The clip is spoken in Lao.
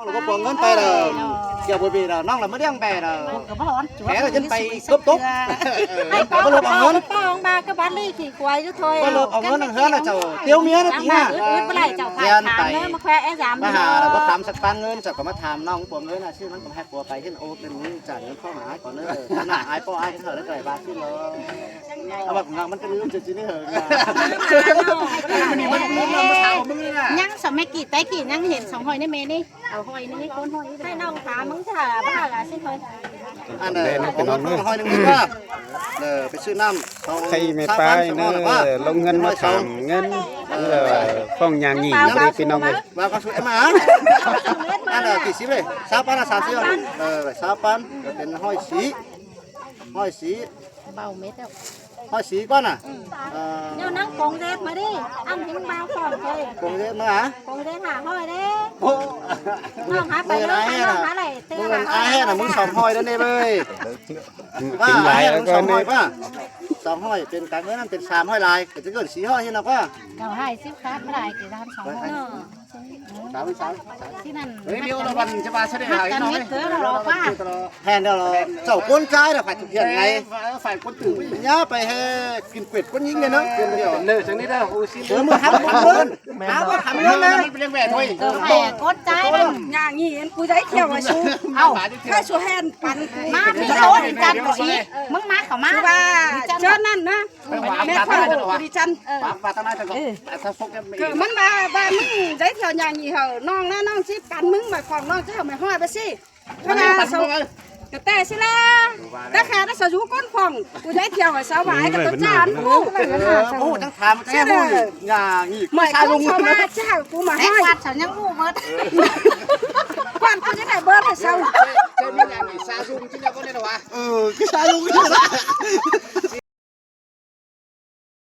ກໍບໍ່ເອົາເງິນໄປແລ້ວ ກ່ຽວບໍ່ເບດອະ ນ້ອງລະມາລ້ຽງແບດອະ ແບດລະຈົນໄປເກືອບຕົກ ບໍ່ເລີກເອົາເງິນ ປ້ອງມາກໍບັດລີຂີ້ຄວາຍຢູ່ຖ້ວຍ ບໍ່ເລີກເອົາເງິນນຳເຮືອນລະເຈົ້າ ຕຽວເມຍນະຕິ ມາອຶດບໍ່ໄດ້ເຈົ້າ ຖາມເດີມາແຄວແອຍາມ ມາຫາລະບໍ່ຖາມສັກປານເງິນ ເຈົ້າກໍມາຖາມນ້ອງພວກເງິນອາຊີບມັນກໍໃຫ້ຜົວໄປເຮັດໂອເປັນນີ້ຈ້າເງິນເຂົ້າມາໃຫ້ກ່ອນເດີ ໜ້າອາຍປ້ອງອາຍເຂົາໄດ້ໄກບາດຂຶ້ນເນາະ ເອົາບັກງາມມັນກໍລືມຈະຊິໄດ້ເຫີງ ມື້ນີ້ມັນ ມັນມາຖາມເບິ່ງນີ້ນະ ຍັງສະແມ່ກີດແຕ່ກີດຍັງເຫັນສອງຮ້ອຍໃນແມ່ນີ້ ເອົາຮ້ອຍໜຶ່ງໃຫ້ຄົນຮ້ອຍ ໃຫ້ນ້ອງຖາມມຶງຖ້າວ່າລະຊິເຄີຍ ອັນເດີ ເອົາເງິນຮ້ອຍໜຶ່ງມາ ເດີ ໄປຊື້ນ້ຳ ໃຫ້ແມ່ປ້າຍເດີ ລົງເງິນມາຖາມເງິນ ເອີ ຂອງຍາງຍິງບໍ່ໄດ້ພີ່ນ້ອງເອີຍ ວ່າກໍຊ່ວຍມາ ອັນເດີ ສີ່ສິບເລີຍ ຊາວປານ ສາມສິບ ເອີ ຊາວປານ ກໍເປັນຮ້ອຍສີ່ ຮ້ອຍສີ່ ເບົາເມັດແລ້ວ ຮ້ອຍສີ່ກ່ອນນະ ອືມ ເອີ ເຈົ້ານັ່ງກົງເດດມາດິ ອັນເຫັນບ່າວກ່ອນເຄີຍ ກົງເດດມາຫາ ກົງເດດຫ້າຮ້ອຍເດ້ ໂອ້ ນ້ອງຫາໄປເລີຍ ນ້ອງຫາໄລ່ເຕີ ມື້ນັ້ນອ້າຍໃຫ້ນະ ມຶງສອງຮ້ອຍເດີເນເວີຍ ວ່າໃຫ້ນະ ສອງຮ້ອຍວ່າ ສອງຮ້ອຍເປັນການເງິນນັ້ນເປັນສາມຮ້ອຍຫຼາຍ ກໍຈະເກີນສີ່ຮ້ອຍເຫັນດອກວ່າ ເຈົ້າໃຫ້ສິບຄາບຫຼາຍ ຊິທານສອງຮ້ອຍ ສາມ ສາມ ທີ່ນັ້ນ ເຮີ້ຍ ດຽວລະວັນຈະມາສະແດງໃຫ້ນ້ອງເດີ ແມ່ນດຽວລະ ເຈົ້າກົນຈ່າຍດອກ ໃຜຖືກພຽງໄງ ເອີ ຝ່າຍຄົນຕື່ມ ຢ່າໄປແຫ່ກິນເປັດຄົນຍິງເດ້ເນາະ ເດືອນດຽວ ເນີ ຈັ່ງນີ້ເດີ ໂອ້ຊິ ເດີ ມື້ທຳເງິນ ຫາບໍ່ທຳເງິນນະ ມັນເປັນແບບໂອ້ຍ ເອີ ແມ່ກົນຈ່າຍນະ ຢ່າງນີ້ເຫັນຜູ້ໃດທ່ຽວວ່າຊູ ເອົ້າ ຖ້າຊູແຫ່ນປັນ ມາ ພີ່ໂດນກັນຊິ ມຶງມາເຂົ້າມາ ຄືວ່າເຈົ້ານັ້ນນະ ແມ່ເຖົ້າຜູ້ດີຈັນ ເອີ ປາກວ່າທາງໃນເຖິງ ເອີ ຖ້າສົກແມ່ ເກີດມັນວ່າ ວ່າມຶງໄດ້ທ່ຽວຍ່າງນີ້ເຫີ ນ້ອງນະ ນ້ອງຊິປັນມຶງ ໝາຍຄວາມນ້ອງຈະເອົາໄມ້ຮ້ອຍໄປຊິ ຂະໜາດເຂົາ ກະແຕ່ຊິລາ ແຕ່ແຄ່ນະ ສະຢູ່ກົ້ນພອງ ກູໄດ້ທ່ຽວໃຫ້ສາວຫວາຍກັບຕົວຈານ ໂອ້ ໂອ້ ຈັ່ງຖາມມັນກໍຍັງຮູ້ຢູ່ ຍ່າງນີ້ ໝາຍຄວາມສາລຸງ ເຂົາມາຈະໃຫ້ກູມາຫ້ອຍ ແຕ່ກວາດເຂົາຍັງຮູ້ເບິດ ກວາດກູຈະໄດ້ເບີດໃຫ້ເຂົາ ເຈົ້າມີຫຍັງນີ້ ສາລຸງຈິງແລ້ວບໍ່ໄດ້ດອກຫວາ ເອີ ຄືສາລຸງ